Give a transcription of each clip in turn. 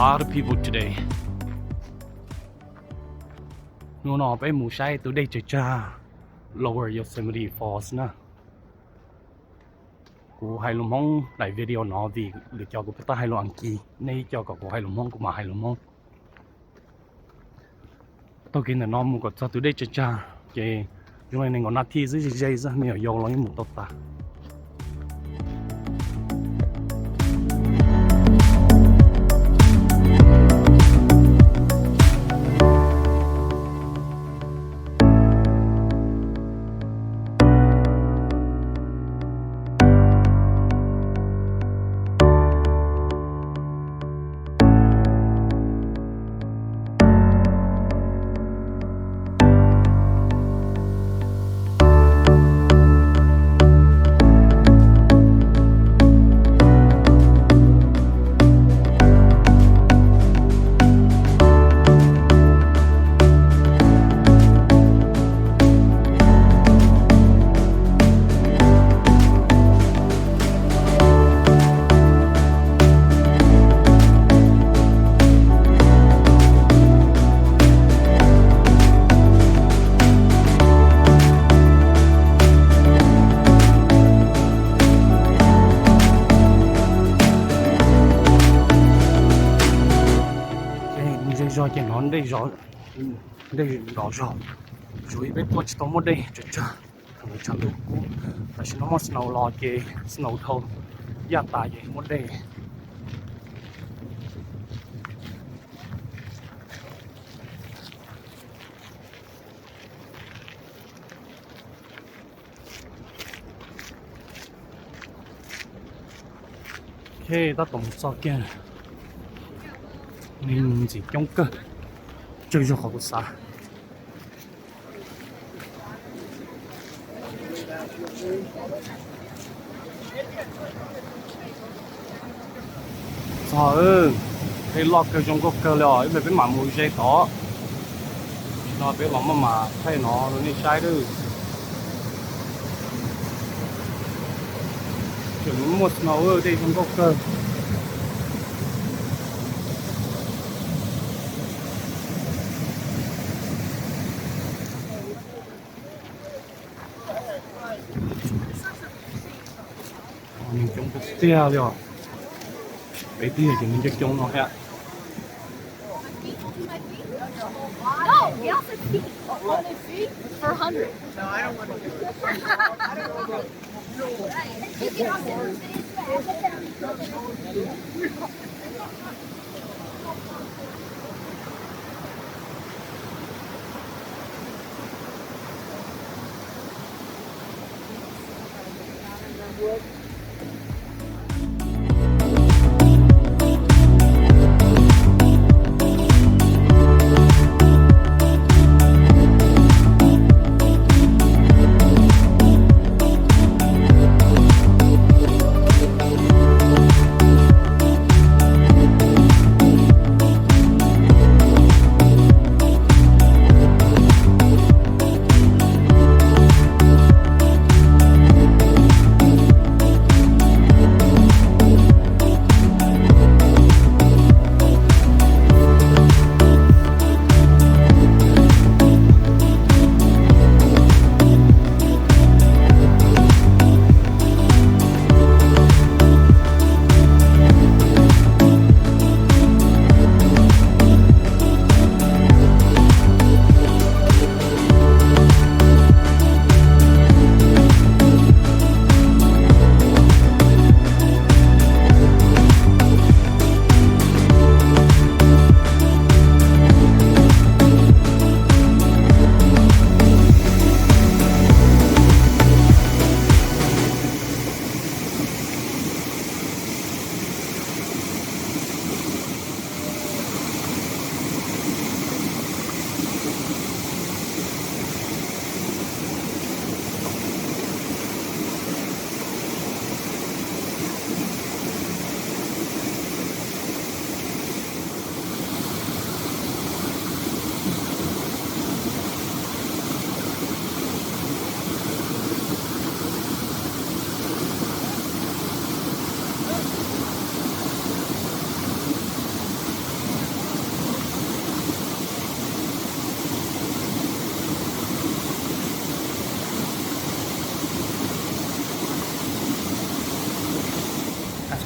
Lot of people today. Hnub no peb mus saib tus dej tsawg tsag Lower Yosemite Falls na. Kuv hais lus Hmoob daim video no vim lwm cov kuv pheej tau hais lus Askiv, nej ib co kom kuv hais lus Hmoob kuv mam hais lus Hmoob. Taug kev ntawm no mus kom txog tus dej tsawg tsag ces zoo li nees nkaum nas this xwb, ze ze xwb, me nyuam yaus los yeej mus tau tas. Ze zog ces hnov dej zov, dej zov zog, tsuas yog peb tuaj tsis tau muaj dej tsawg tsawg. Thaum lawv tshav ntuj kub, tam sim no muaj snow los ces snow dhau yaj tas ces muaj dej. Ok, tab tom mus txog kiag, neeg ntxim coob kawg, tsawg zog qhov kuv xav. Txog, dej loj kawg zoo nkauj kawg li os, ib pliag peb mam mus ze tod. Tam sim no peb los maj mam thaij no rau nej saib lawm. Tseem muaj snow, dej zoo nkauj kawg. Neeg coob tiag tiag li os. Peb twb yog cov neeg coob coob no thiab.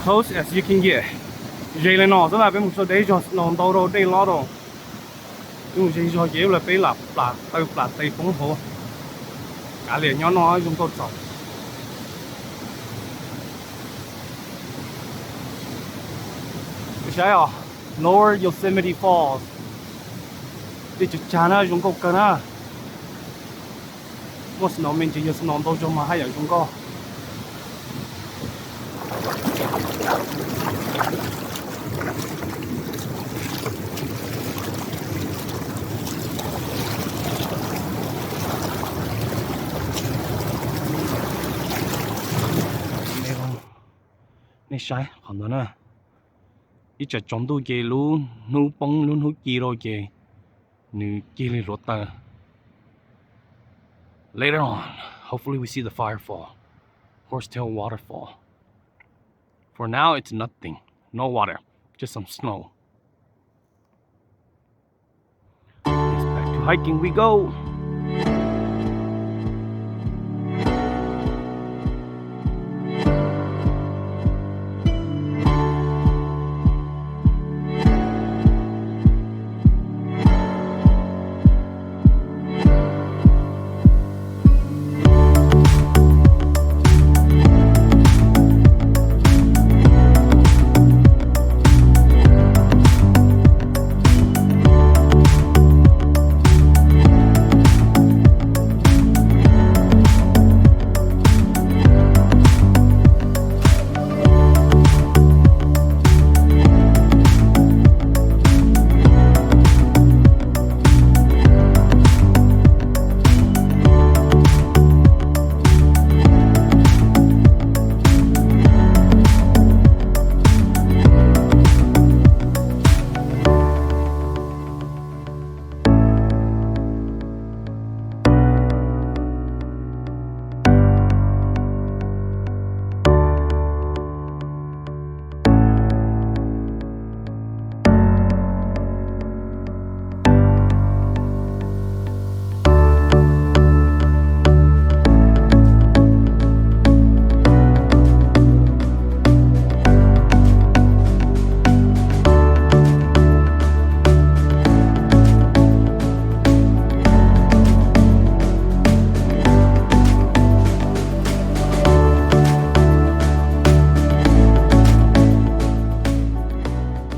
Close as you can get. Ze li no xwb na, peb mus sawv deb zog snow ntau rau dej lob rau. Peb mus ze zog ces ib pliag peb lam plam taw plam tes poob hauv. Kav liam nyob no zoo nkauj txaus. Saib os, Lower Yosemite Falls. Dej tsag tsag na, zoo nkauj kawg na. Muaj snow me ntsis, yog snow ntau zog mas haj yam zoo nkauj. Nej saib qhov ntawd na, ib tsam tsaus ntuj ces lub hnub poob lub hnub ci rau ces nws cia li hluav taws. Later on, hopefully we see the firefall, horsetail waterfall. For now, it's nothing. No water, just some snow. Back to hiking we go.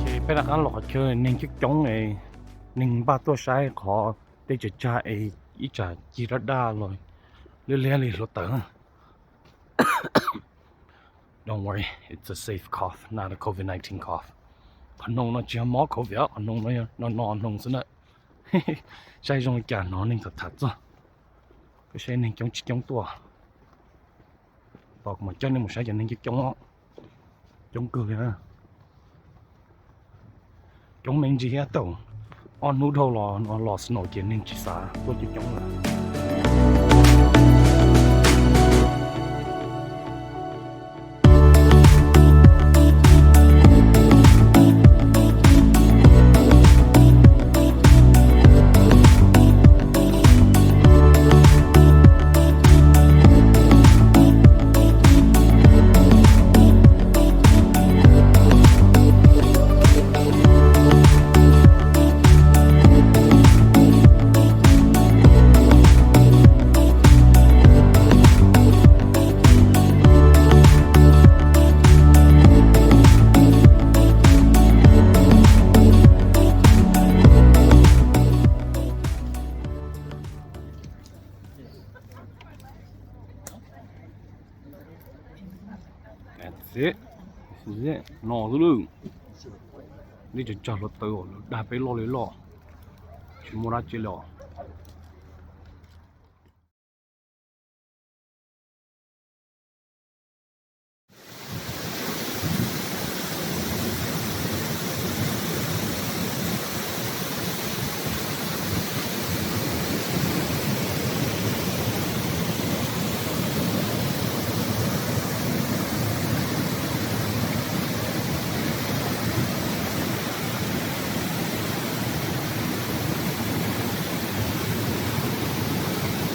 Ces peb rov qab los qhov chaw neeg coob coob, neeg npaj tuaj saib qhov dej tsag tsag es ib tsam cig daj daj los liab liab li hluav taws. Don't worry, it's a safe cough, not a covid nineteen cough. Qhov noog no tsis yog mob covid, qhov noog no yog no no noog xwb na. Saib zoo li cas hnov neeg tham tham txog. Koj saib neeg coob tsis coob tuaj. Tos kuv mam coj nej mus saib cov neeg coob coob, coob kawg li. Coob me ntsis thiab tau, ob hnub dhau los no los snow ces neeg tsis xav tuaj coob coob lawm. That's it. This is it. No xwb lawm. Dej tsag tsag hluav taws, dag peb loj li loj. Tsis muaj dab tsi li os.